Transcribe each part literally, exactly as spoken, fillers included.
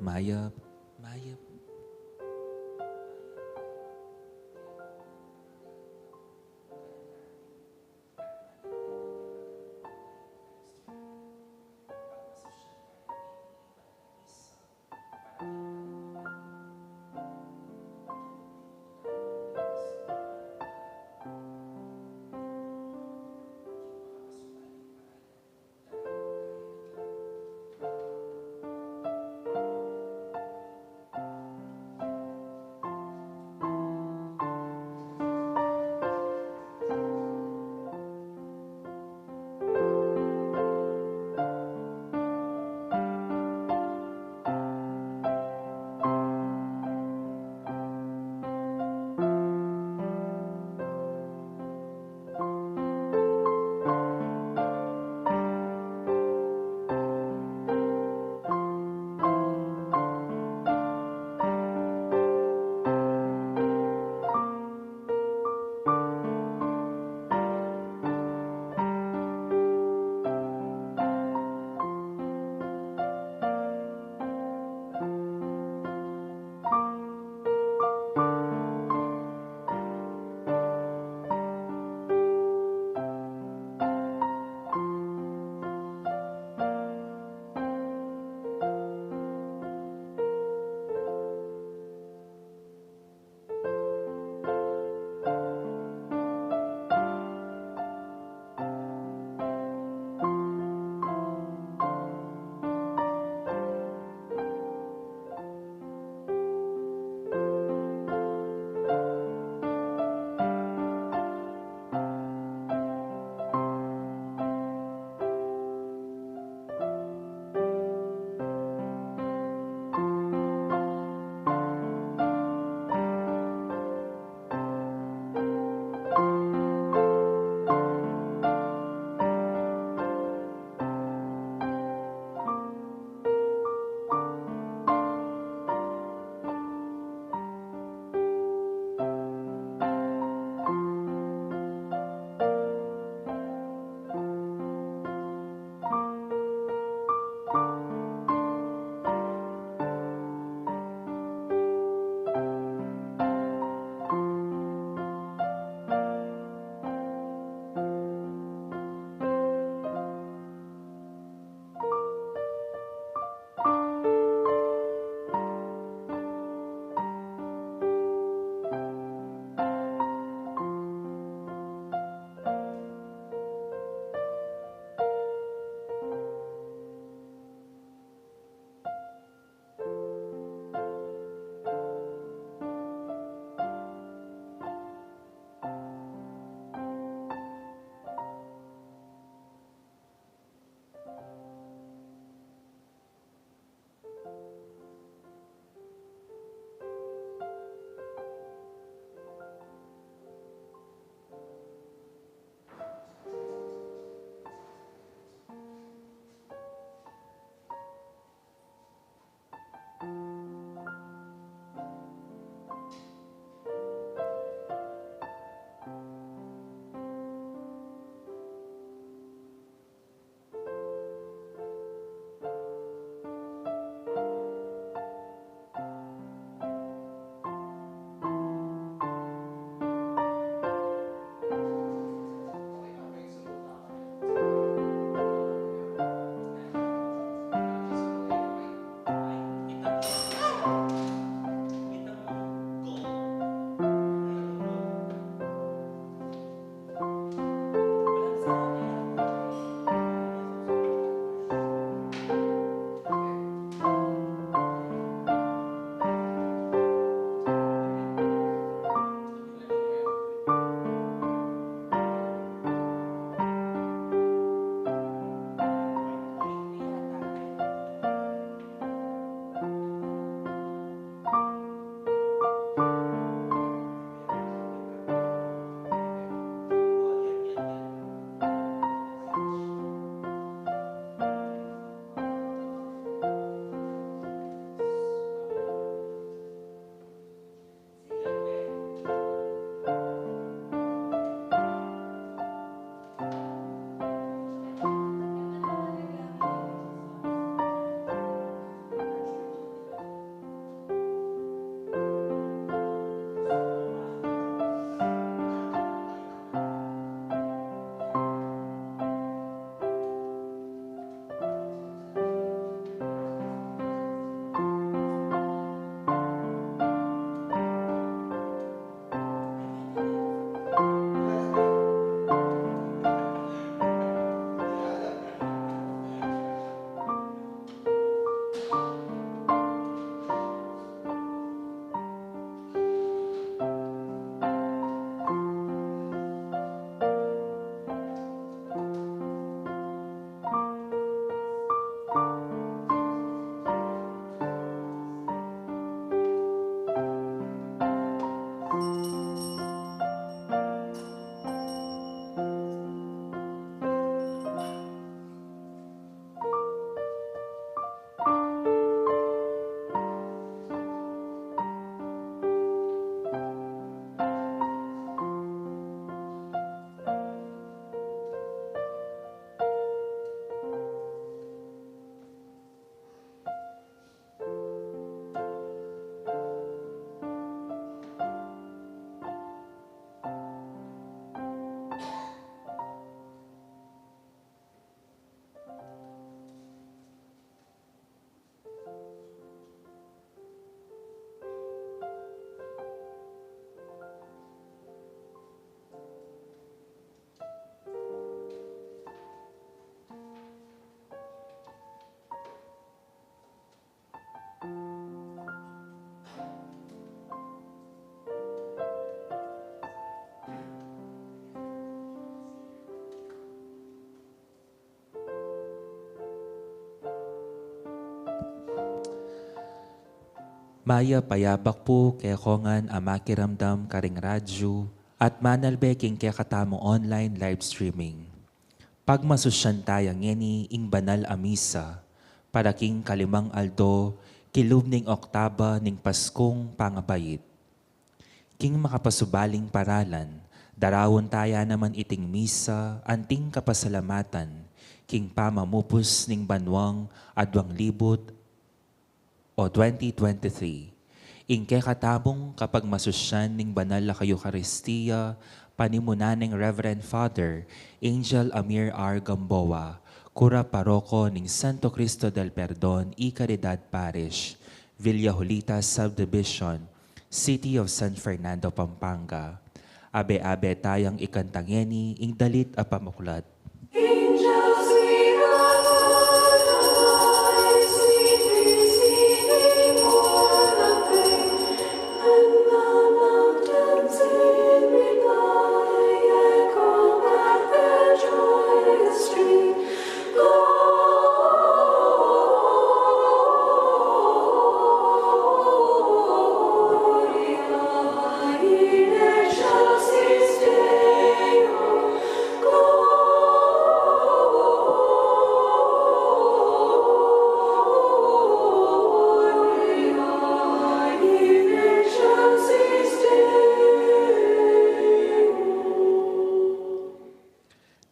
Mayap, mayap. Mayap a yabak pu kekongan a makiramdam karing radyu at manalbe king kekatamung online live streaming. Pagmasusyan taya ngeni ing banal a misa para king kalimang aldo kilub ning oktaba ning Paskung Pangapait. King makapasubaling paralan, darawun taya naman iting misa anting kapasalamatan king pamamupus ning banuang aduang libut o twenty twenty-three. Ing kekatamung kapagmasusyan ning banal a Eukaristia, panimunan neng Reverend Father Angel Amir R. Gamboa, Kura Paroko ning Santo Cristo del Perdon y Caridad Parish, Villa Julita Subdivision, City of San Fernando, Pampanga. Abe-abe tayang ikanta ngeni ing dalit a pamuklat. Angels, we are singing for the faith, and the mountains in reply echo back their joyous strain.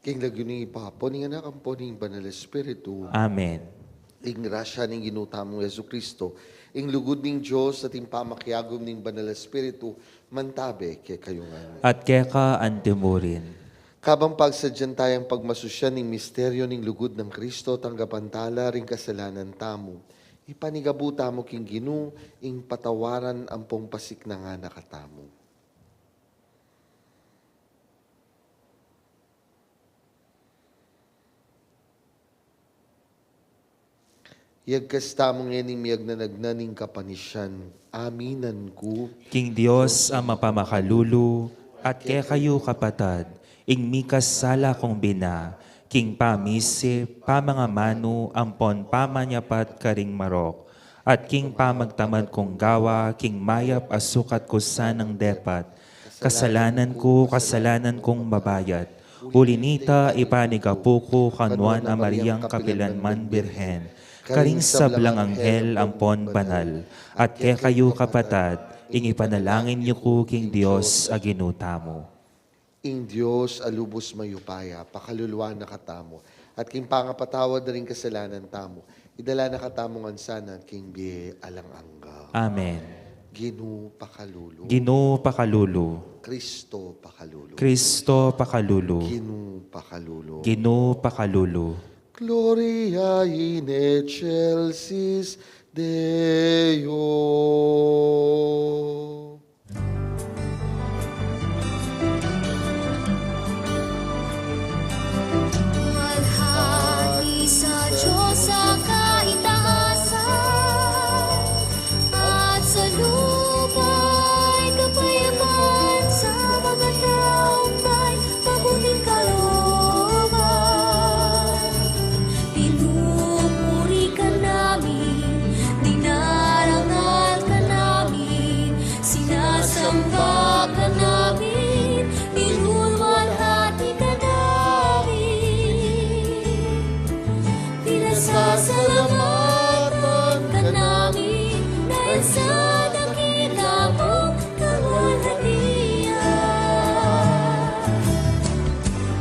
King lagyu ning Ibpa, ampo ning Anak, ampo ning Banal Espiritu. Amen. Ing grasya ning Ginu tamung Jesucristo, ing lugud ning Dios, at ing pamakiagum ning Banal Espiritu, mantabe kekayu ngan. At keka antimurin. Kabang pagsadyan tayang pagmasusyan ning misteryo ning lugud nang Cristo, tanggapan tala ring kasalanan tamu. Ipanigabu tamu king Ginu ing patawaran ampong pasiknangan na katamu. Yagkas tamu ngening miyagnanagnan ning kapanisian. Aminan ku. King Dios a mapamakalulu, at kekayu kapatad, ing mikasala kung bina, king pamisip, pamangamanu, ampon pamanyapat karing marok, at king pamagtamad kung gawa, king mayap a sukat ku sanang depat, kasalanan ku, kasalanan kung mabayat. Uli nita, ipanigapu ku kang Nuan a Mariang kapilanman Birhen, karing sablang anghel ampon banal, at kekayu kapatad, ing ipanalangin yu ku king Dios a Ginu tamu. Ing Dios a lubus mayupaya, pakaluluan na katamu, at king pangapatawad na ring kasalanan tamu, idala na katamu ngan sana king bie alang angga. Amen. Ginu pakalulu. Ginu pakalulu. Cristo pakalulu. Cristo pakalulu. Ginu pakalulu. Ginu pakalulu. Gloria in excelsis Deo. Luwalhati sa Diyos sa kaitaasan, at sa lupa'y kapayapan sa mga taong may mabuting kalooban. Pinupuri ka namin, dinarangal ka namin, sinasamba ka namin, minuluwalhati ka namin. Pinasasalamatan ka namin dahil sa dakila mong kaluwalhatian.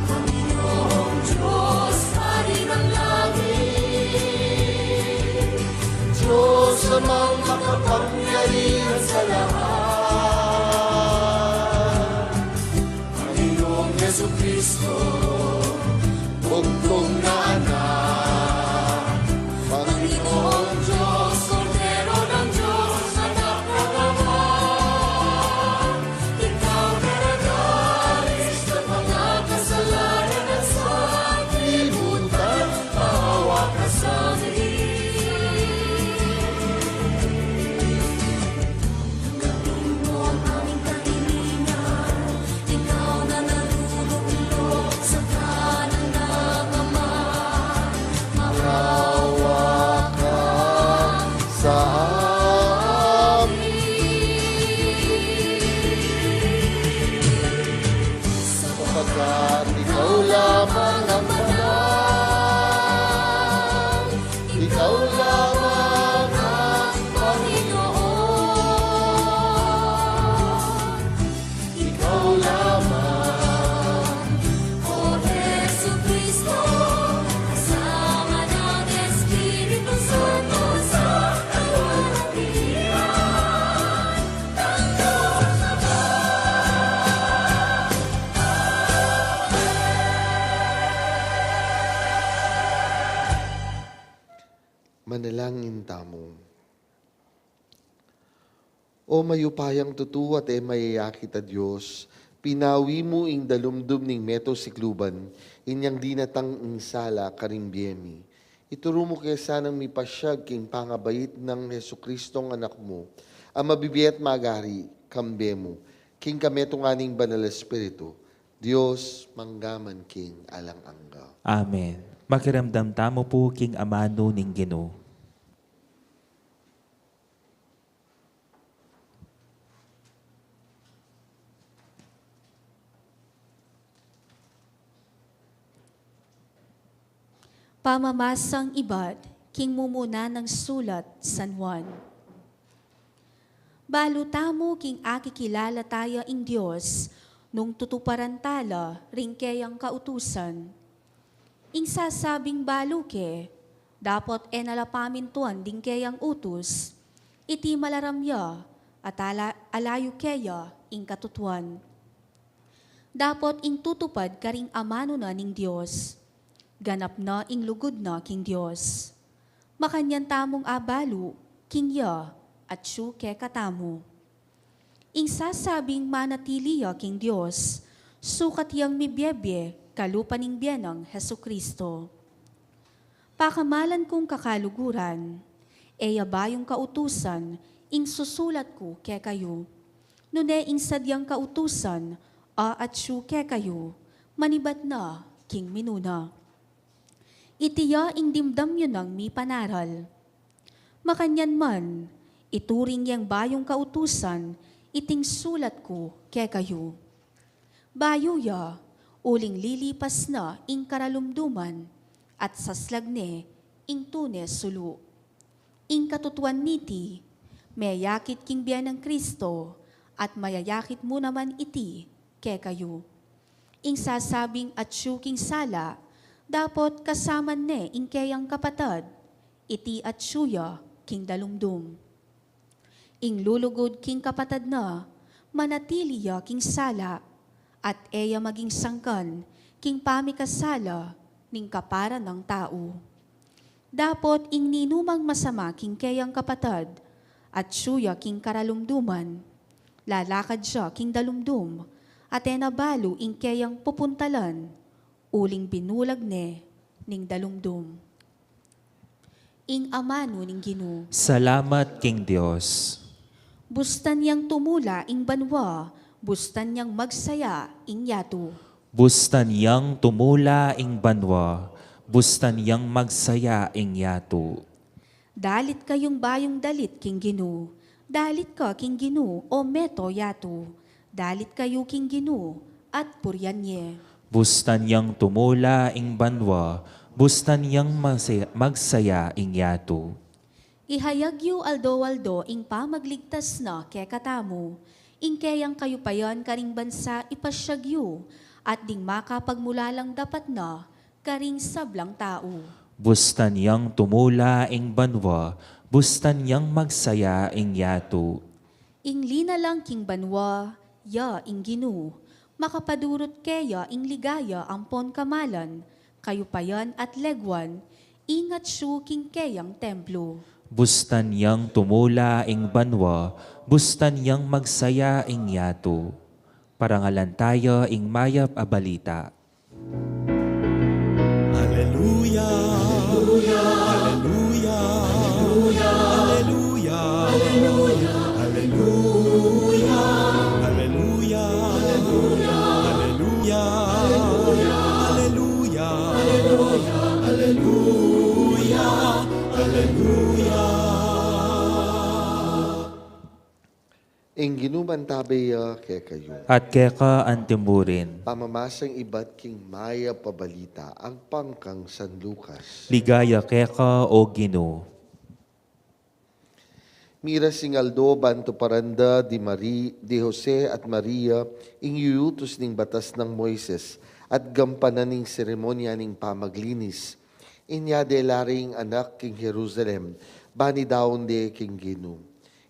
Panginoong Diyos, Hari ng langit, Diyos Amang makapangyarihan sa lahat, Panginoong Jesucristo, bugtung na Anak. Panginoong Diyos, Kordero ng Diyos, Anak ng Ama, ikaw na nagalis sa mga kasalanan ng sanlibutan, maawa ka sa amin. Tanggapin mo ang aming kahilingan. Ikaw na nalulugod sa kanan ng Ama. Ikaw lamang ang banal, ikaw lamang ang Panginoon. Ikaw lamang, O Jesucristo, kasama ng Espiritu Santo sa kaluwalhatian. Manalangin tamu. O mayupayang tutu at e mayayakit a Dios, pinawi mu ing dalumdum ning meto sikluban, inyang dinatang ing sala karing bie mi. Ituru mu ke sanang mipasyag king pangabait nang Jesucristong Anak mu, a mabibie at magari kambe mu, king kametungan ning Banal Espiritu, Dios mangga man king alang angga. Amen. Makiramdam tamu pu king amanu ning Ginu. Pamamasang ibat king mumuna nang sulat San Juan. Balu tamu king akikilala taya ing Dios nung tutuparan tala ring keyang kautusan. Ing sasabing balu ke, dapot e na la pamintuan ding keyang utus, iti malaram ya, at ala-, alayu keya ing katutuan. Dapot ing tutupad karing amanu na ning Dios, ganap na ing lugud na king Dios. Makanyan tamung abalu king ya atyu kekatamu. Ing sasabing manatili ya king Dios, sukat yang mibiebie kalupa ning bie nang Jesucristo. Pakamalan kung kakaluguran, e ya bayung kautusan ing susulat ku kekayu, nune ing sadyang kautusan a atyu kekayu, manibat na king minuna. Iti ya ing dimdam yu nang mipanaral. Makanyan man, ituring yeng bayung kautusan iting sulat ku kekayu. Bayu ya, uling lilipas na ing karalumduman, at saslag ne ing tune sulu. Ing katutuan niti, meyakit king bie nang Cristo, at mayayakit mu naman iti kekayu. Ing sasabing atyu king sala, dapot kasaman ne ing keyang kapatad, iti atyu ya king dalumdum. Ing lulugud king kapatad na, manatili ya king sala, at e ya maging sangkan king pamikasala ning kapara nang tau. Dapot ing ninumang masama king keyang kapatad, atyu ya king karalumduman, lalakad ya king dalumdum, at e na balu ing keyang pupuntalan, uling binulag ne ning dalumdum. Ing amanu ning Ginu. Salamat king Dios. Bustan yang tumula ing banua, bustan yang magsaya ing yatu. Bustan yang tumula ing banua, bustan yang magsaya ing yatu. Dalit kayung bayung dalit king Ginu, dalit ka king Ginu, o meto yatu. Dalit kayu king Ginu, at purian ye. Bustan yang tumula ing banua, bustan yang mase-, magsaya ing yatu. Ihayag yu aldo-aldo ing pamagligtas na kekatamu, ing keyang kayupayan karing bansa ipasyag yu, at ding makapagmulalang dapat na karing sablang tau. Bustan yang tumula ing banua, bustan yang magsaya ing yatu. Ing linalang king banua, ya ing Ginu, makapadurut keya ing ligaya ampon kamalan, kayupayan at leguan, ing atyu king keyang templo. Bustan yang tumula ing banua, bustan yang magsaya ing yatu. Parangalan taya ing mayap a balita. Aleluya, aleluya, aleluya, aleluya, aleluya, aleluya, aleluya, aleluya, aleluya, aleluya. Ing Ginu mantabe ya kekayu. At keka antimurin. Pamamasang ibat king Mayap a Balita agpang kang San Lucas. Ligaya keka, o Ginu. Miras ing aldo ban tuparan da di Mari-, di Jose at Maria ing yutus ning batas nang Moises at gampanan ing seremonya ning pamaglinis. Inya dela re ing anak king Jerusalem, ban idaun de king Ginu.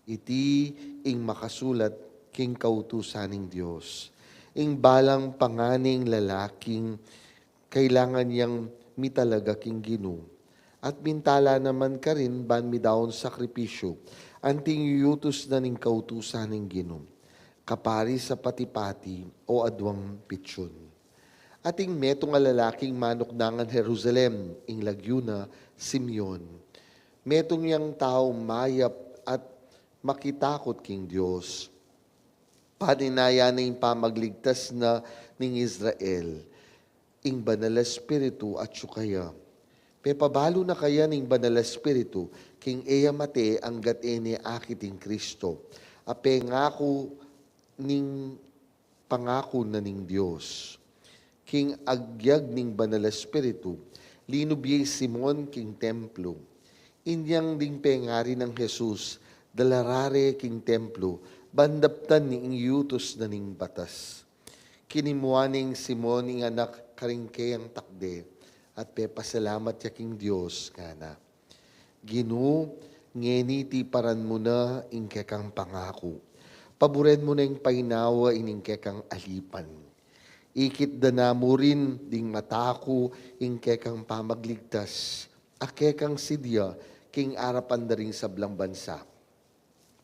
Iti ing makasulat king kautusan ning Dios. Ing balang panganing lalaking kailangan yang mitalaga king Ginu. At mintala naman karin ban midaun sakripisyu, anting yutus na ning kautusan ning Ginu. Kaparis a pati-pati o aduang pitsun. Ating metung a lalaking manuknangan Jerusalem, ing lagyu na Simeon. Metung yang tau mayap at makitakut king Dios. Paninaya na ing pamagligtas na ning Israel. Ing Banal a Espiritu atyu kaya. Pepabalu na kaya ning Banal a Espiritu king e ya mate anggat e ne akit ing Kristo a pengaku ning pangaku na ning Dios. King agyag ning Banal a Espiritu, linub ye i Simon king templo. Inyang ding pengari nang Jesus, dala ra re king templo, ban daptan ne ing yutus na ning batas. Kinimuan neng Simon ing anak karing keyang takde, at pepasalamat ya king Dios, ngana, Ginu, ngeni tiparan mu na ing kekang pangaku. Paburen mu neng painawa ining kekang alipan. Ikit da na murin ding mata ku ing kekang pamagligtas, a kekang sidya king arapan da ring sablang bansa.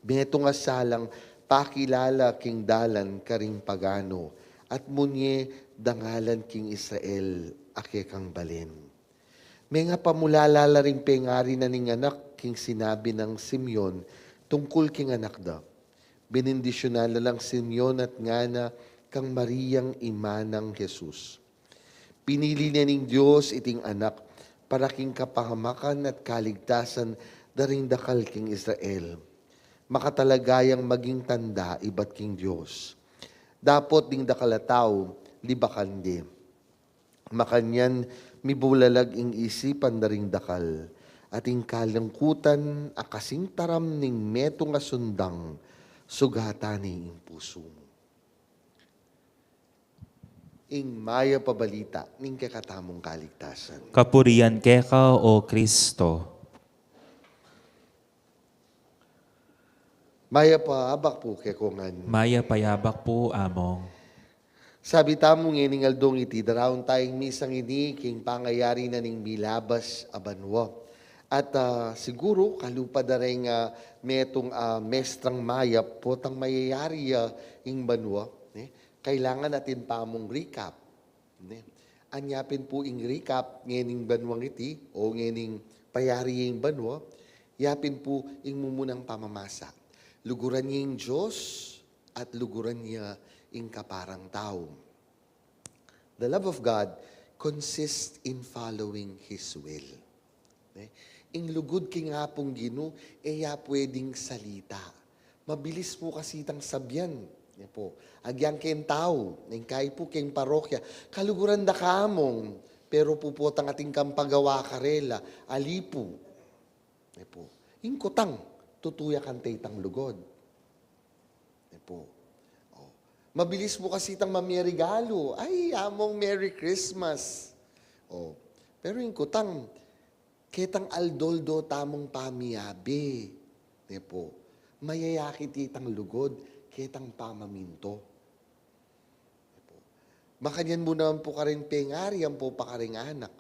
Metung a salang pakilala king dalan karing pagano, at munye dangalan king Israel a kekang balen. Mengapamulala la ring pengari na ning anak king sinabi nang Simeon tungkul king anak da. Benendisyunan la nang Simeon at ngana kang Mariang ima nang Jesus. Pinili ne ning Dios iting anak para king kapamakan at kaligtasan da ring dakal king Israel. Makatalaga yang maging tanda ibat king Dios. Dapot ding dakal a tau, libakan de. Makanyan mibulalag ing isipan da ring dakal, at ing kalungkutan a kasing taram ning metung a sundang, sugatan ne ing pusu mu. Ing Mayap a Balita ning kekatamung kaligtasan. Kapurian keka, o Kristo. Mayap a abak pu kekongan. Mayap a abak pu, Among. Sabyan tamu ngening aldong iti, daraun taya ing misang ini king pangayari na ning milabas a banua. At, ah, siguru kalupa da reng, ah, metung, ah, mestrang mayap potang mayayari ya ing banua, ne? Kailangan atin pamung recap, ne? Anya pin pu ing recap ngening banuang iti, o ngening payari ing banua, ya pin pu ing mumunang pamamasa. Luguran ye ing Dios at luguran ya ing kaparang tau. The love of God consists in following His will. Ne? Ing lugud king Apung Ginu, e ya pwedeng salita. Mabilis pu kasi itang sabyan. Ne pu. Agyang keng tau, neng kayi pu keng parokya, kaluguran da ka, Among, pero pu potang atin kang pagawa karela, ali pu. Ne pu. Ing kutang, tutu ya kanta itang lugud. Ne pu. O. Mabilis pu kasi itang mamie regalu. Ay, Among, Merry Christmas. O. Pero ing kutang, ketang aldo-aldo tamung pamiabe. Ne pu. Mayayakit itang lugud, ketang pamaminto. Ne pu. Makanyan mu naman pu kareng pengari, ampo pa kareng anak.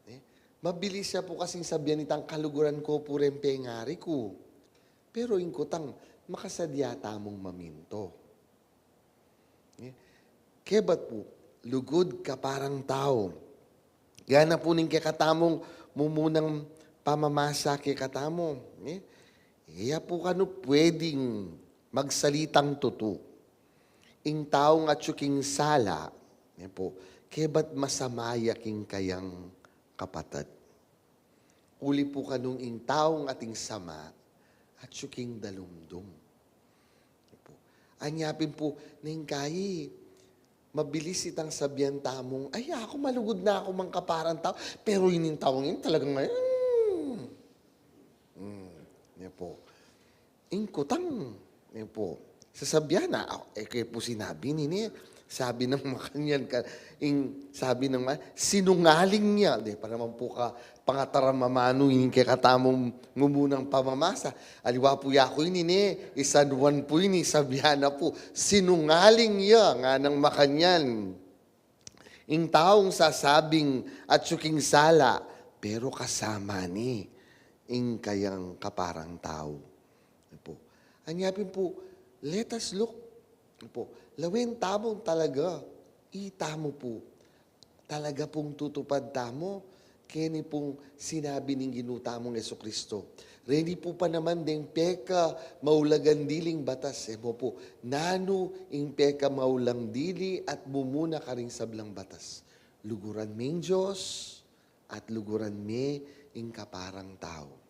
Ne? Mabilis ya pu kasing sabyan itang kaluguran ku pu reng pengari ku. Pero ing kutang, makasadya tamung maminto. Ne? Kebat pu, lugud kaparang tau. Gana pu ning kekatamung mumunang pamamasa kekatamu. Ne? E ya pu kanu pwedeng magsalitang tutu. Ing taung atyu king sala, ne pu, kebat masama ya king kayang kapatad. Uli pu kanung ing taung ating sama, atyu king dalumdum. Ne pu. Anya pin pu, neng kayi, mabilis itang sabian tamung, "Ay, aku malugud na aku mang kaparang tau." Pero ining taung ini talagang, hmm, hmm, ne po. Ing kutang, ne po. Sasabian na, ah, e ke pu sinabi nini, sabi nang makanyan ka, ing sabi nang ma-, sinungaling ya. Di pa naman pu ka pangataram a manu ining kekatamung mumunang pamamasa. Aliwa pu yaku ini ne, i San Juan pu ini, sabian na pu, sinungaling ya, nganang makanyan. Ing taung sasabing atyu king sala, pero kasama ne ing kayang kaparang tau. Pu. Anya pin pu, let us look. Pu. Lawen tamung talaga, itamu pu. Talaga pung tutupad tamu keni pung sinabi ning Ginu tamung Jesucristo. Reni pu pa naman deng peka maulagang diling batas, e mo pu, nanu ing peka maulang dili at mumuna karing sablang batas? Luguran me ing Dios at luguran me ing kaparang tau.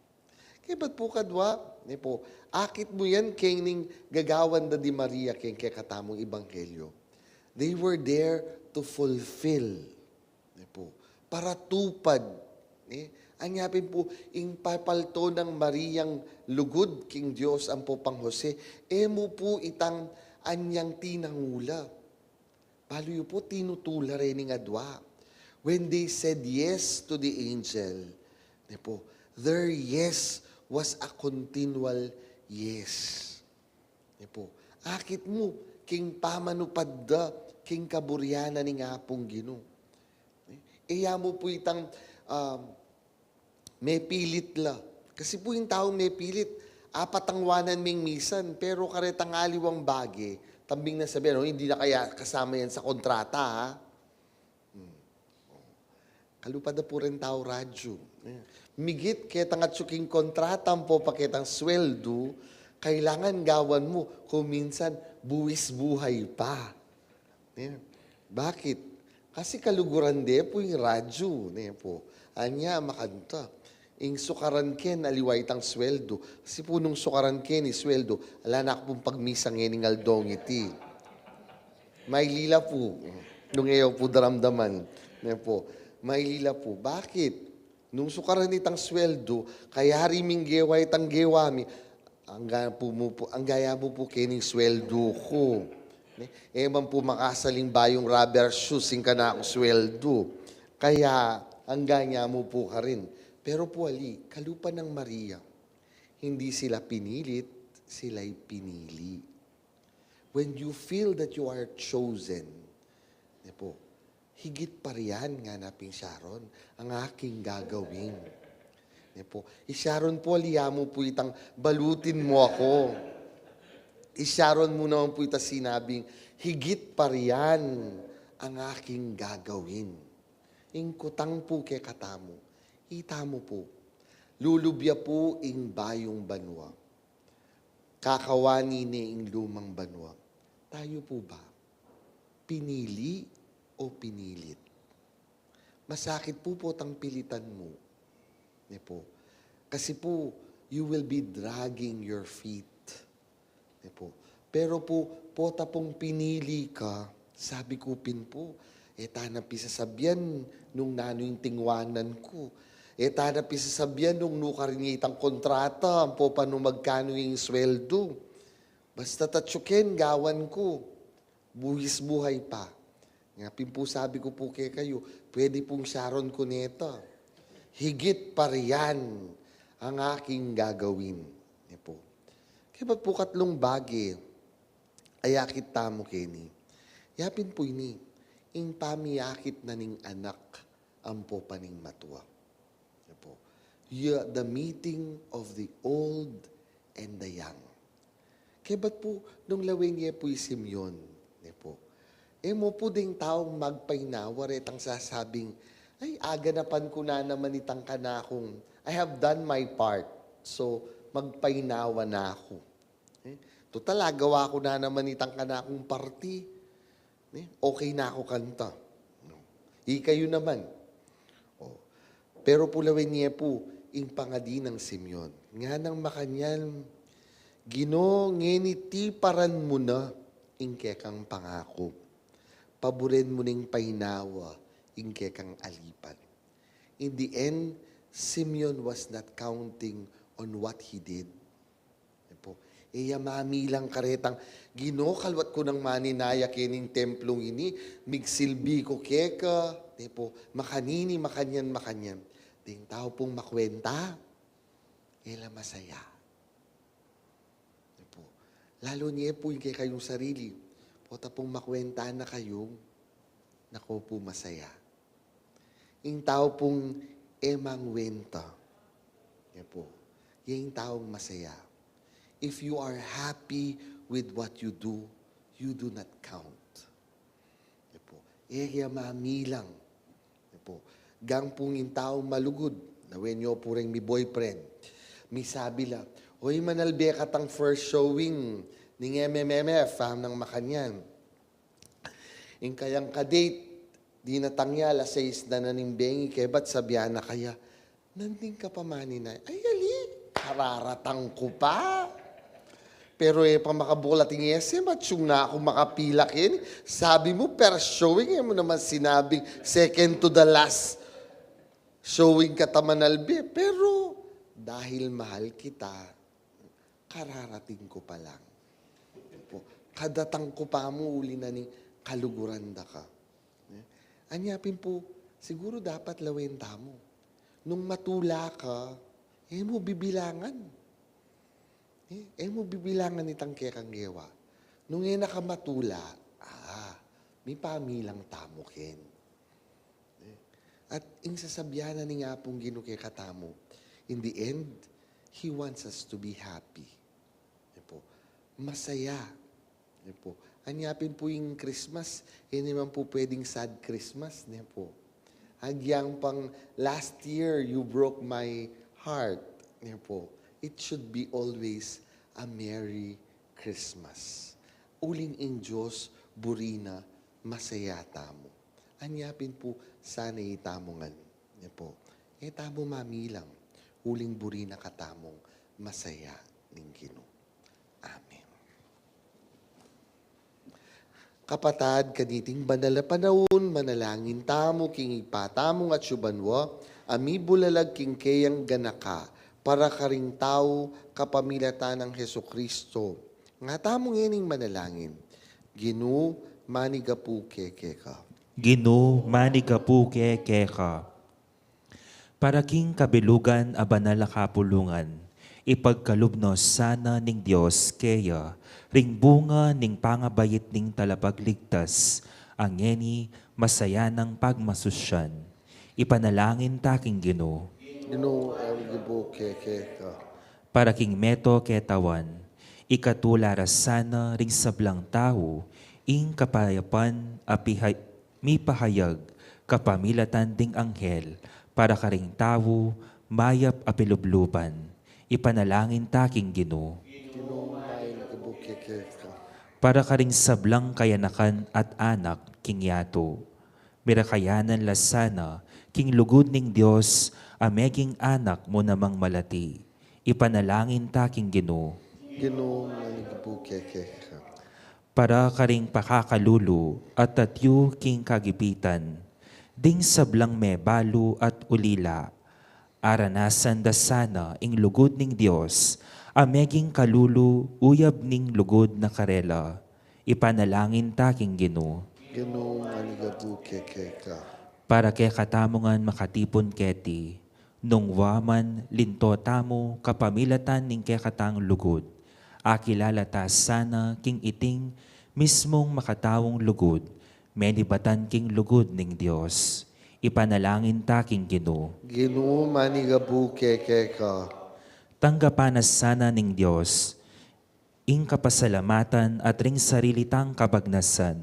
Kaybat pu kadwa, ne pu, akit mu yan keng ning gagawan da di Maria keng kekatamung ebanghelyo. They were there to fulfill. Ne pu, para tupad. Ne? Anya pin pu, ing papalto nang Mariang lugud king Dios ampo pang Jose, e mu pu itang anyang tinangula. Balu yu pu, tinutula reni ngan adwa. When they said yes to the angel, ne pu, their yes was a continual yes. Ne pu, akit mu king pamanupad da king kaburian na ning Apung Ginu. E ya mu pu itang, um, mepilit la. Kasi pu ing taung mepilit, apatangwanan ming misan, pero karetang aliwang bage, tambing na sabian, "O, hindi na kaya kasama yan sa kontrata, ha?" Hmm. Kalupa da pu ring tau radyu. Migit ketang atyu king kontrata ampo pa ketang sweldu, kailangan gawan mu kung minsan buwis buhay pa. Ne? Bakit? Kasi kaluguran de pu ing radyu, ne pu. Anya, makanta. Ing sukaran ken, aliwa itang sweldu. Kasi pu nung sukaran ken ing sweldu, ala na ku pung pagmisa ngening aldong iti. Mailila pu. Nung e yu pu daramdaman. Ne pu. Mailila pu. Bakit? Nung sukaran itang sweldu, kayari ming gewa itang gewa mi, angga pu mu pu, angga ya mu pu keni ing sweldu ku. Ne? E man pu makasaling bayung rubber shoes ing kanakung sweldu. Kaya, angga ya mu pu karin. Pero pu ali, kalupa nang Maria, hindi sila pinilit, sila'y pinili. When you feel that you are chosen, ne pu, higit pa riyan, ngana pin Sharon, ang aking gagawin. Ne pu, i Sharon pu, ali ya mu pu itang balutin mu aku. I Sharon mu naman pu itang sinabing, higit pa riyan ang aking gagawin. Ing kutang pu kekatamu, itamu pu, lulubya pu ing bayung banua. Kakawani ne ing lumang banua. Tayu pu ba? Pinili o pinilit? Masakit pu potang pilitan mu. Ne pu? Kasi pu, you will be dragging your feet. Ne pu? Pero pu, pota pung pinili ka, sabi ku pin pu, e ta na pisasabian nung nanu ing tingwanan ku. E ta na pisasabian nung nukarin ya itang kontrata, ampo pa nung magkanu ing sweldu. Basta tatsuken gawan ku, buwis buhay pa. Nga pin pu sabi ku pu kekayu, pwede pung Sharon Cuneta. Higit pa riyan ang aking gagawin. Ne pu? Kaya ba't pu katlung bage, ayakit tamu keni? Ya pin pu ini, ing pamiyakit na ning anak ampo pa ning matua. Ne pu? Ya, the meeting of the old and the young. Kebat pu, nung lawen ye pu i Simeon, ne pu? E mo pu deng taung magpainawa retang sasabing, "Ay, aganapan ku na naman itang kanakung, I have done my part. So, magpainawa na aku. Eh, tutal, agawa ku na naman itang kanakung parti." Ne? Okay na aku kanta. No? Ikayu naman. O. Pero pu lawen ye pu, ing pangadi nang Simeon. Nganang makanyan, "Ginu, ngeni tiparan mu na ing kekang pangaku. Paburen mu ning painawa ing kekang alipan. In the end, Simeon was not counting on what he did. Nepu, e ya mamilang karetang, "Ginu, kaluat ku nang maninaya kening templung ini, migsilbi ku keka." Nepu, makanini, makanyan, makanyan. Ding tau pung makwenta, e la masaya. Nepu, lalu ne pu ing kekayung sarili, pota pung makwenta na kayung, naku pu, masaya. Ing tau pung e mangwenta, nepu, ya ing taung masaya. If you are happy with what you do, you do not count. Nepu, e ya mamilang. Nepu, gang pung ing taung malugud, lawen yu pu reng mi-boyfriend, misabi la, "Oy, manalbe ka tang first showing ning M M M F, am, nang makanyan." Ing kayang ka-date, dinatang ya alas sais na na ning bengi, kebat sabian na kaya, "Nandin ka pa maninaya?" Ay, ali, kararatang ku pa. Pero e pa makabulat ing S M, atiu na ku makapila keni. Sabi mu, first showing, e mu naman sinabing second to the last showing ka ta manalbe. Pero dahil mahal kita, kararating ku pa lang. Nepu, kadatang ku pa mu uli na ning kaluguran da ka. Ne? Anya pin pu, siguru dapat lawen tamu. Nung matula ka, e mu bibilangan. E, e mu bibilangan itang kekang gewa. Nung e na ka matula, ah, mipamilang tamu ken. At ing sasabian na ning Apung Ginu kekatamu, in the end, He wants us to be happy. Nepu, masaya. Nepu, anya pin pu ing Christmas, e naman pu pwedeng sad Christmas, nepu. Agyang pang last year, you broke my heart, nepu. It should be always a Merry Christmas. Uling ing Dios buri na masaya tamu. Anya pin pu sana itamu ngan, nepu, e tamu mamilang, uling buri na katamung masaya ning Ginu. Amen. Kapatad, kaniting banal a panaun, manalangin tamu king Ibpa tamung atsu banua, a mibulalag king keyang ganaka, para karing tau kapamilatan nang Jesucristo. Nga tamu ngening manalangin. Ginu, manigapu ke keka. Ginu, manigapu ke keka. Para king kabilugan a banal a kapulungan, ipagkalub no sana ning Dios keya ring bunga ning pangabait ning Talapagligtas, a ngeni masayanang pagmasusyan. Ipanalangin ta king Ginu. Ginu, manigapu ke keka. Para king meto ketawan, ikatula ra sana ring sablang tau ing kapayapan a pihay-, mipahayag kapamilatan ding anghel, para karing tau mayap a pilubluban. Ipanalangin ta king Ginu. Ginu, manigapu ke keka. Para karing sablang kayanakan at anak king yatu, mirakayanan la sana king lugud ning Dios a meging anak mu namang malati. Ipanalangin ta king Ginu. Ginu, manigapu ke keka. Para karing pakakalulu at atiu king kagipitan ding sablang mebalu at ulila, aranasan da sana ing lugud ning Dios a meging kalulu uyab ning lugud na karela. Ipanalangin ta king Ginu. Ginu, manigapu ke keka. Para kekatamu ngan makatipun keti, nung wa man linto tamu kapamilatan ning kekatang lugud, akilala ta sana king iting mismung makataung lugud, menibatan king lugud ning Dios. Ipanalangin ta king Ginu. Ginu, manigapu ke keka. Tanggapan na sana ning Dios ing kapasalamatan at ring sarili tang kabagnasan,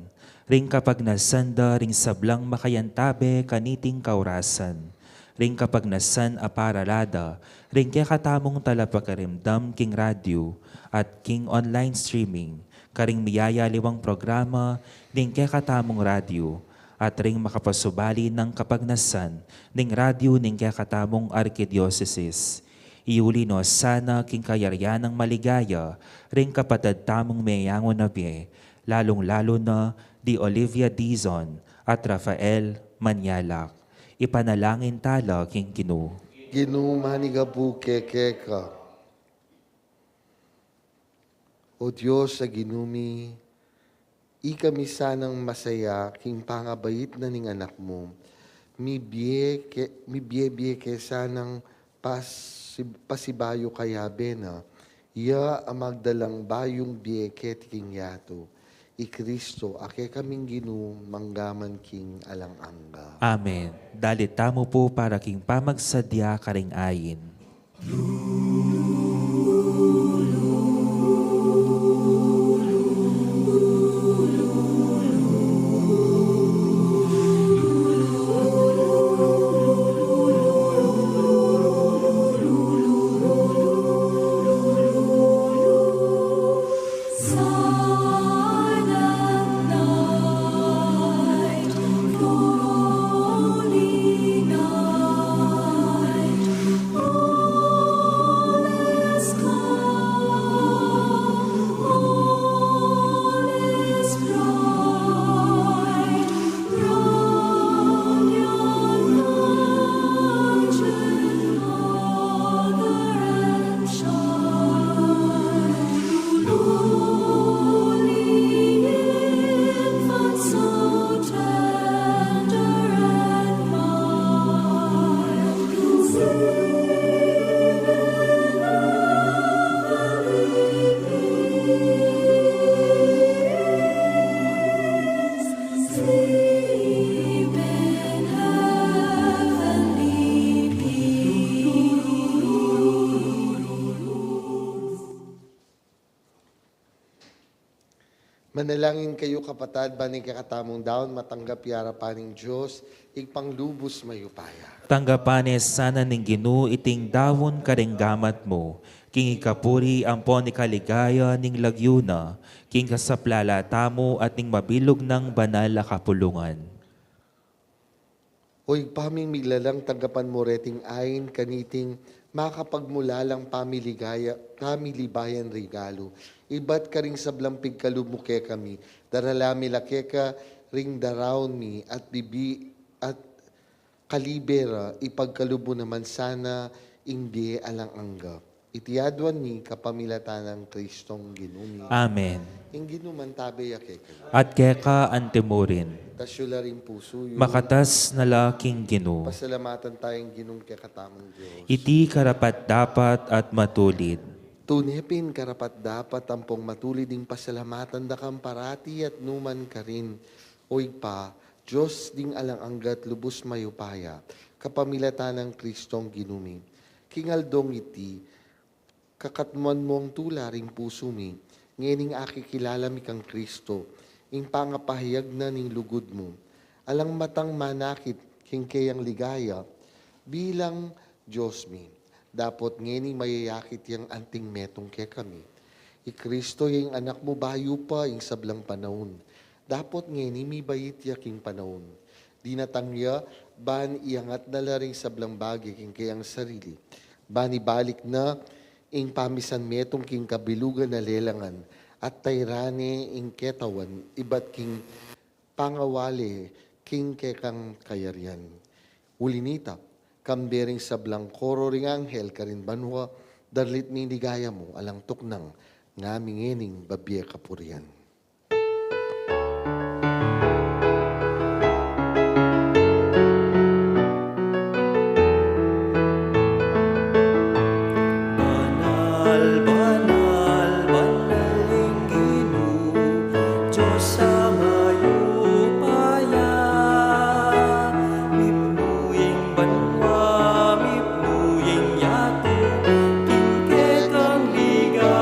ring kabagnasan da ring sablang makayantabe kaniting kaurasan, ring kabagnasan a parala da ring kekatamung talapakaramdam king radyu at king online streaming, karing miyayaliwang programa ning kekatamung radyu, at ring makapasubali nang kabagnasan ning radyu ning kekatamung arkidiosesis. Iuli no sana king kayarian nang maligaya ring kapatad tamung meyangu na bie, lalung-lalu na di Olivia Dizon at Rafael Manyalak. Ipanalangin tala king Ginu. Ginu, manigapu ke keka. O Dios a Ginu mi, ikami sanang masaya king pangabait na ning Anak mu. Mibie ke, mibie-bie ke sanang pasi-, pasibayu kayabe na, iya a magdalang bayung bie keti king yatu. I Kristo a kekaming Ginu, mangga man king alang angga. Amen. Dalit tamu pu para king pamagsadya karing ain. Silent night, holy night, all is calm, all is bright. Round yon virgin mother and child, holy infant, so tender and mild, conceived in heavenly peace. Sleep in heavenly peace. Manalangin kayu, kapatad, ban ing kekatamung daun matanggap ya arapan ning Dios, Ibpang lubus mayupaya. Tanggapan ne sana ning Ginu iting daun karing gamat mu, king ikapuri ampon ikaligaya ning lagyu na, king kasaplala tamu at ning mabilug nang banal a kapulungan. O Ibpa ming miglalang, tanggapan mu reting ain kaniting makapagmulalang pamiligaya, pamilibayan regalu. Ibat karing sablang pigkalub mu kekami, darala mi la keka ring daraun mi at bibi-, at kalibe ra, ipagkalub mu naman sana ing bie alang angga. Iti aduan mi kapamilatan nang Kristong Ginu mi. Amen. Ing Ginu mantabe ya kekayu. At keka antimurin. Tasu la ring pusu yu. Makatas na la king Ginu. Pasalamatan taya ing Ginung kekatamung Dios. Iti karapat-dapat at matulid. Tune pin karapat-dapat ampong matulid ing pasalamatan da kang parati at numan karin, O Ibpa, Dios ding alang angga at lubus mayupaya, kapamilatan nang Kristong Ginu mi. King aldong iti, kakatmuan mung tula ring pusu mi, ngening akikilala mi kang Kristo, ing pangapahayag na ning lugud mu. Alang matang manakit king keyang ligaya, bilang Dios mi, dapot ngeni mayayakit yang anting metung kekami. I Kristo ya ing Anak mu bayu pa ing sablang panaun. Dapot ngeni mibait ya king panaun. Dinatang ya ban iangat na la ring sablang bage king keyang sarili. Ban ibalik na ing pamisan metung king kabilugan a lelangan at tayran ne ing ketawan ibat king pangawale king kekang kayarian. Uli nita, kambe ring sablang koro ring anghel karin banua, darlit mi ing ligaya mu alang tuknang, ngami ngening babie kapurian. Banal, banal, banal ing Ginu, Dios a mayupaya. Mipnu ing banua, mipnu ing yatu, king kekang ligaya.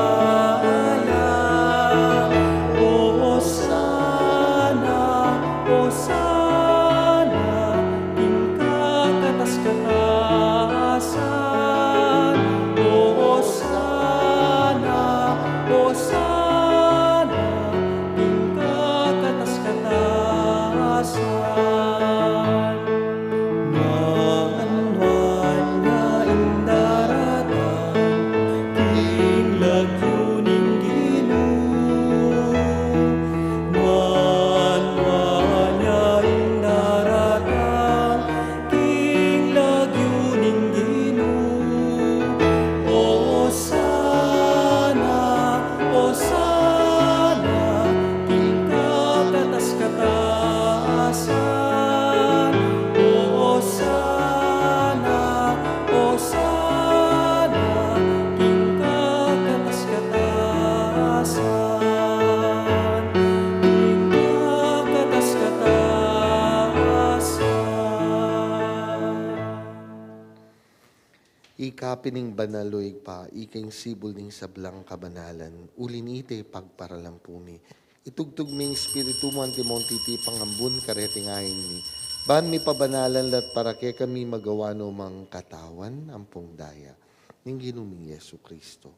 Ika pin ing banal, o Ibpa, ika ing sibul ning sablang kabanalan. Uli niti, pagparalan pu mi. Itugtug me ing Espiritu mu antimong titipang ambun kareting ain mi, ban mipabanalan la at para kekami magawa no mang katawan ampong daya ning Ginu ming Jesucristo.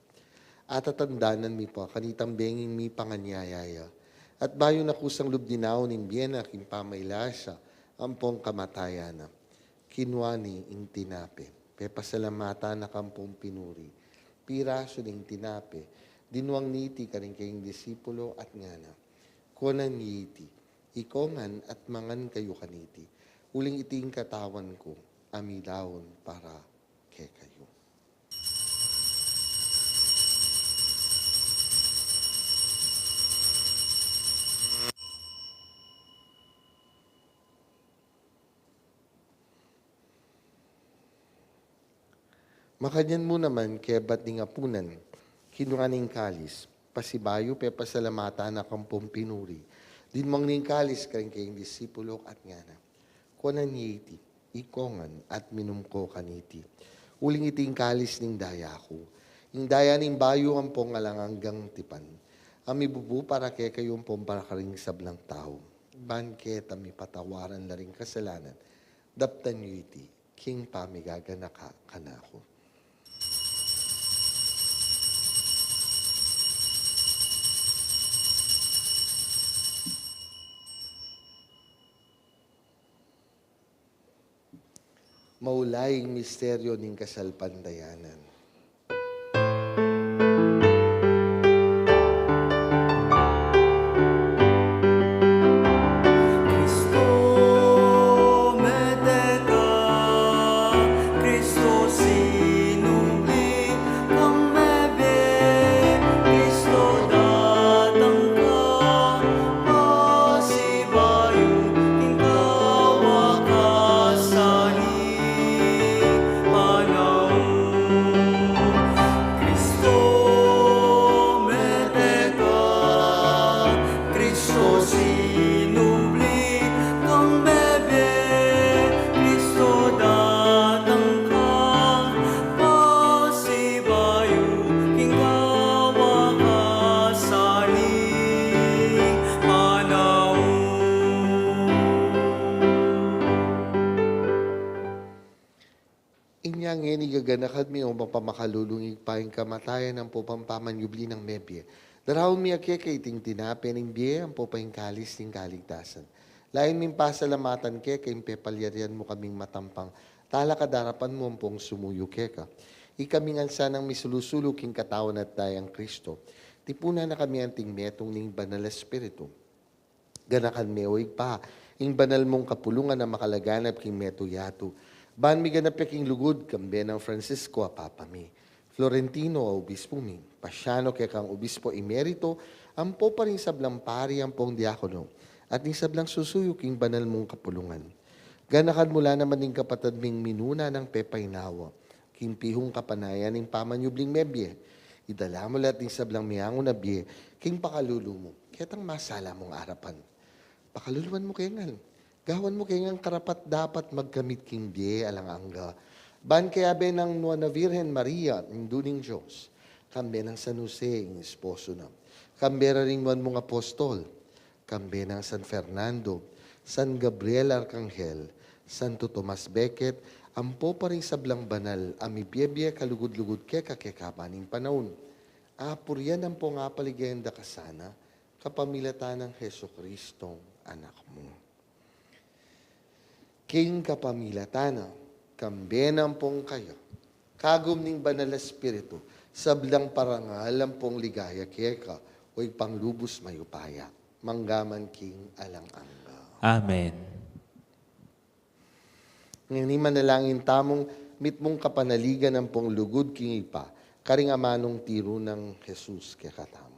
Atatandanan mi pu kanitang benging mipanganyaya ya, at bayu na kusang lub dinaun ing bie na king pamailas ya ampong kamatayan na, kinua ne ing tinape, pepasalamatan na kampong pinuri, pirasu ne ing tinape, dinwang ne iti karing kayang disipulo at ngana: Kuanan ye iti, ikong ngan at mangan kayu kaniti, uling iti ing katawan ku a midaun para kekayu. Makanyan mu naman, kebat ning apunan, kinua ne ing kalis, pasibayu pepasalamatan na kampong pinuri, dinwang ne ing kalis karing kayang disipulo at ngana: Kuanan ye iti, ikong ngan at minum ko kaniti, uling iti ing kalis ning daya ku, ing daya ning bayu ampong alang anggang tipan, a mibubu para kekayu ampong para karing sablang tau, ban keta mipatawaran la ring kasalanan. Daptan yu iti king pamigaganaka kanaku. Maulaing misteryo ning kasalpantayanan. Kristo, mete ka, Kristo, sinubli kang mebie, Kristo, datang ka, pasibayu king kawakasan ning panaun. Kristo, mete ka, Kristo, sinubli kang mebie, Kristo, datang ka, pasibayu king kawakasan ning panaun. Inya ngeni gaganakan mi, o mapamakalulung Ibpa, ing kamatayan ampong pamanyubli nang mebie. Daraun mi keka iting tinape ning bie ampong ing kalis ning kaligtasan. Lalu ming pasalamatan keka ing pepalyarian mu kaming matampang talakad king arapan mu ampong sumuyu keka. Ikami ngan sanang misulu-sulu king katawan at dayang Kristo, tipunan na kami anting metung ning Banal a Espiritu. Ganakan me, o Ibpa, ing banal mung kapulungan a makalaganap king metung yatu, ban miganap ya king lugud, kambe nang Francisco a Papa mi, Florentino a Obispo mi, Paciano kekang Obispo Emerito, ampo pa ring sablang pari ampong diakono, at ning sablang susuyu king banal mung kapulungan. Ganakan mu la naman ing kapatad ming minuna nang pepainawa king pihung kapanayan ning pamanyubling mebie. Idala mu la ring sablang miangun a bie king pakalulu mu, ketang masala mung arapan. Pakaluluan mu ke ngan. Gawan mu ke ngan karapat-dapat magkamit king bie alang angga, ban kayabe nang Nuan a Virgen Maria, Indu ning Dios, kambe nang San Jose, ing esposo na, kambe ra ring nuan mung apostol, kambe nang San Fernando, San Gabriel Arkanghel, Santo Tomas Becket, ampo pa ring sablang banal a mibie-bie kalugud-lugud keka king kabang panaun. Apurian ampong apaligayan da ka sana, kapamilatan nang Jesucristong Anak mu. King kapamilatan na, kambe na ampong kaya, kagum ning Banal a Espiritu, sablang parangal ampong ligaya keka, o Ibpang lubus mayupaya, mangga man king alang angga. Amen. Ngeni manalangin tamung mitmung kapanaligan ampong lugud king Ibpa, karing amanung tiru nang Jesus kekatamu.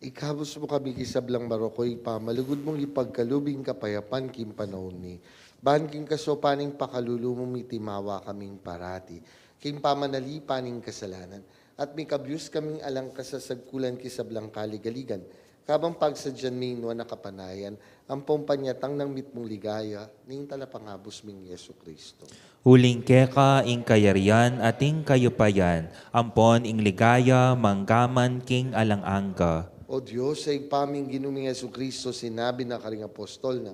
Ikabus mu kami king sablang marok, O Ibpa, malugud mung ipagkalub ing kapayapan king panaun mi. Ban king kasaupan ning pakalulu mu, mitimawa kaming parati king pamanalipan ning kasalanan, at mikabus kaming alang kasasagkulan king sablang kaligaligan, kabang pagsadyan mi ing nuan a kapanayan, ampong panyatang nang mitmung ligaya ning Talapangabus ming Jesucristo. Uling keka ing kayarian at ing kayupayan, ampon ing ligaya manggaman king alang angga. O Dios, a Ibpa ming Ginu ming Jesucristo, sinabi na karing apostol na,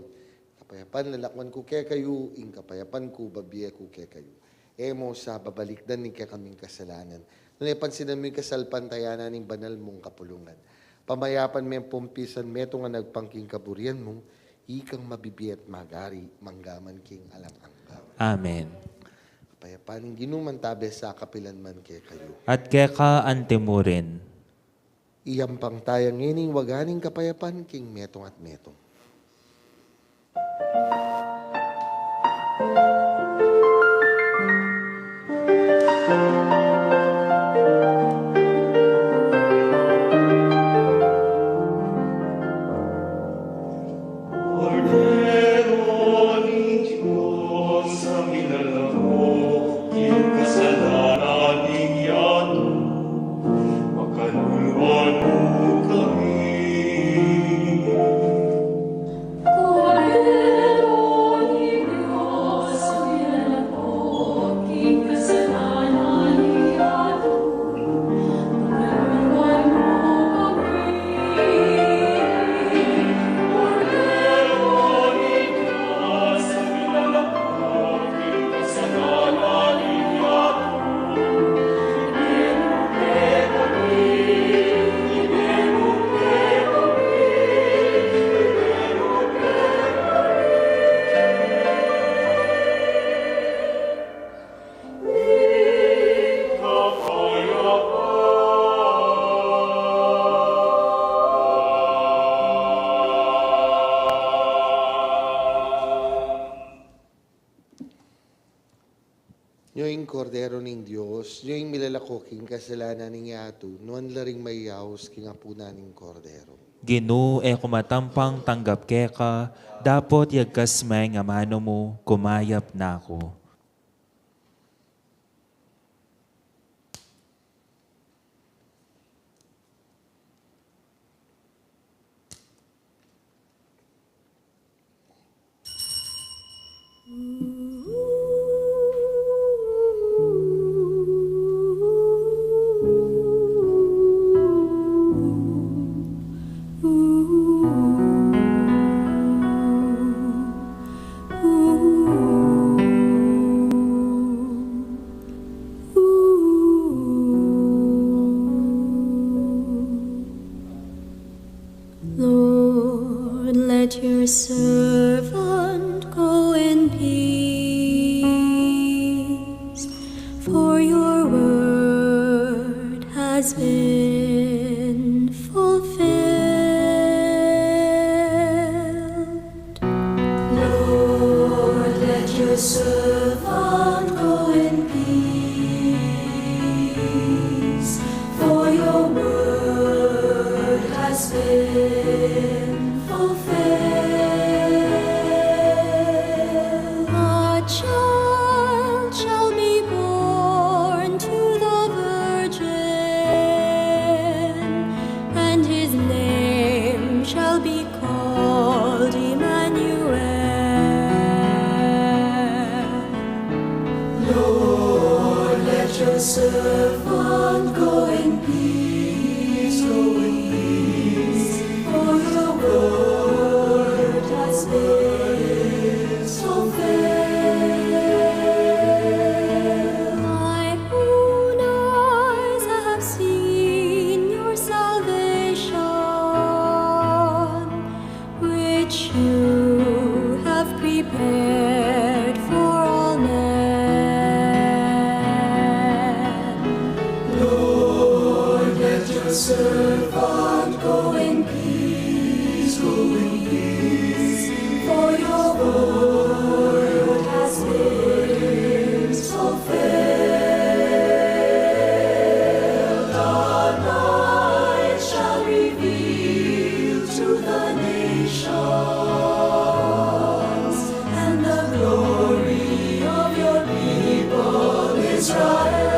"Kapayapan lalakwan ku kekayu, ing kapayapan ku bibie ku kekayu." E mu sa babalikdan ing kekaming kasalanan, nune pansinan mu ing kasalpantayanan ning banal mung kapulungan. Pamayapan me ampong pisan metung a agpang king kaburian mu, ikang mabibie at magari manggaman king alang angga. Amen. Kapayapan ning Ginu mantabe sa kapilan man kekayu. At keka antimurin. Iyampang taya ngeni ing waga ning kapayapan king metung at metung. Kordero ning Dios, a milalako king kasalanan ning yatu, pakaluluan mu kami. Kordero ning Dios, a milalako king kasalanan ning yatu, Nyo ing Kordero ning Dios, nyo ing milalako king kasalanan ning yatu, nuan la ring mayaus king apunan ning Kordero. Ginu, e ku matampang tanggap keka, dapot yagkas me ing amanu mu, kumayap na ku. Lord, let your servant go in peace, for your word has been fulfilled. Lord, let your servant go in peace, for your word has been fulfilled. A child shall be born to the Servant, go in peace, go in peace, for your word has been fulfilled. My own eyes have seen your salvation, which you have prepared for all men. Lord, let your servant go in peace, go in peace, for your word has been fulfilled. The light shall reveal to the nations, and the glory of your people Israel.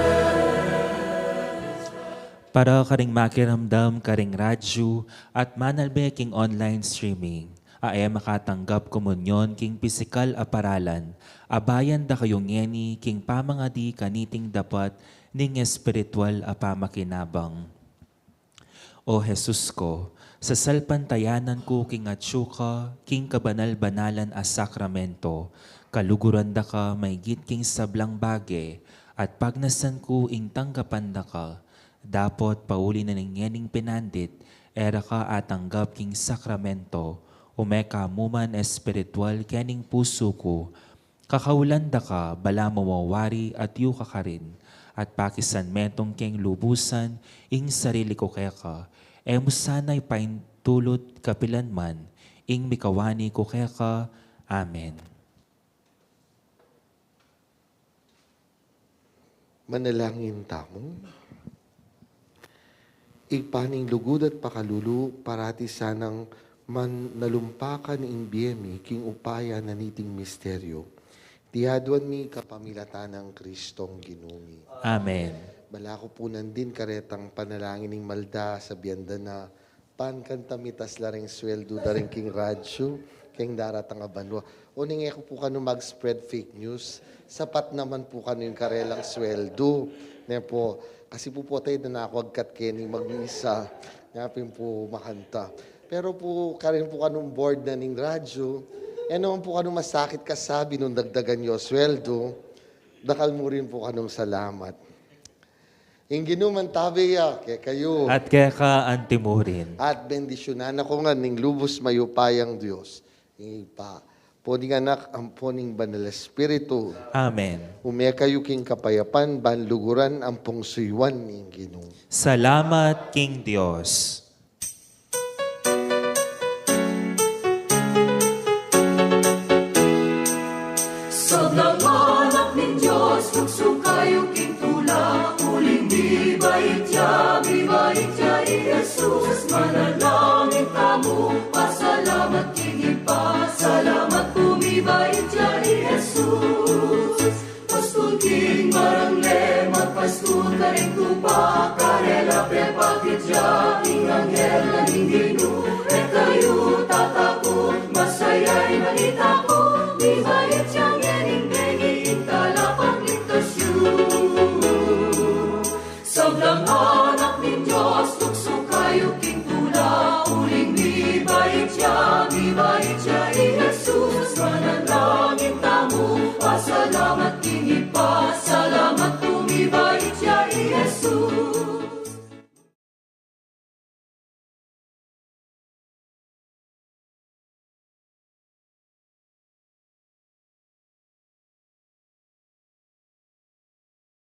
Para karing makiramdam karing radyu at manalbe king online streaming, a e makatanggap komunyon king pisikal a paralan, abayan da kayu ngeni king pamangadi kaniting dapat ning espiritual a pamakinabang. O Jesus ko, sasalpantayanan ku king atyu ka king kabanal-banalan a sakramento, kaluguran da ka maygit king sablang bage, at pagnasan ku ing tanggapan da ka. Dapot pauli na ning ngening pinandit, e ra ka atanggap king sakramento, ume ka mu man espiritual kening pusu ku, kakaulan da ka balamu mo wari at yu ka karin, at pakisan metung keng lubusan ing sarili ku keka, e mu sana ipaintulut kapilan man ing mikawani ku keka. Amen. Manalangin tamu. Ibpa ning lugud at pakalulu, parati sanang man nalumpakan ing bie mi king upaya na niting misteryo. Iti aduan mi kapamilatan nang Kristong Ginu mi. Amen. Balaku pu nandin karetang panalangin ning malda, sabian da na pan kanta mitas la ring sweldu da ring king radyu keng daratang a banua. Uling e ku pu kanu mag-spread fake news. Sapat naman pu kanu ing karelang sweldu. Ne pu, kasi pu, pu tayu da na ku agkat keni magmisa. Nya pin pu makanta. Pero pu, karin pu kanung board na ning radyu, e naman pu kanu masakit kasabi nung dagdagan yu sweldu. Dakal mu rin pu kanung salamat. Ing Ginu mantabe ya kekayu. At keka anti mu rin. At bendisyunan na ko ngan ning lubus mayupayang Dios, ing Ibpa, ampo ning Anak, ampo ning Banal Espiritu. Amen. Ume kayu king kapayapan, ban luguran ampong suyuan ning Ginu. Salamat king Dios. Sablang anak ning Dios, tuksu kayu king tula, uling mibait ya, mibait ya i Jesus. Manalangin tamu, pasalamat king Ibpa, salamat pu mibait ya i Jesus. Pastul king marangle, magpastul karing tupa,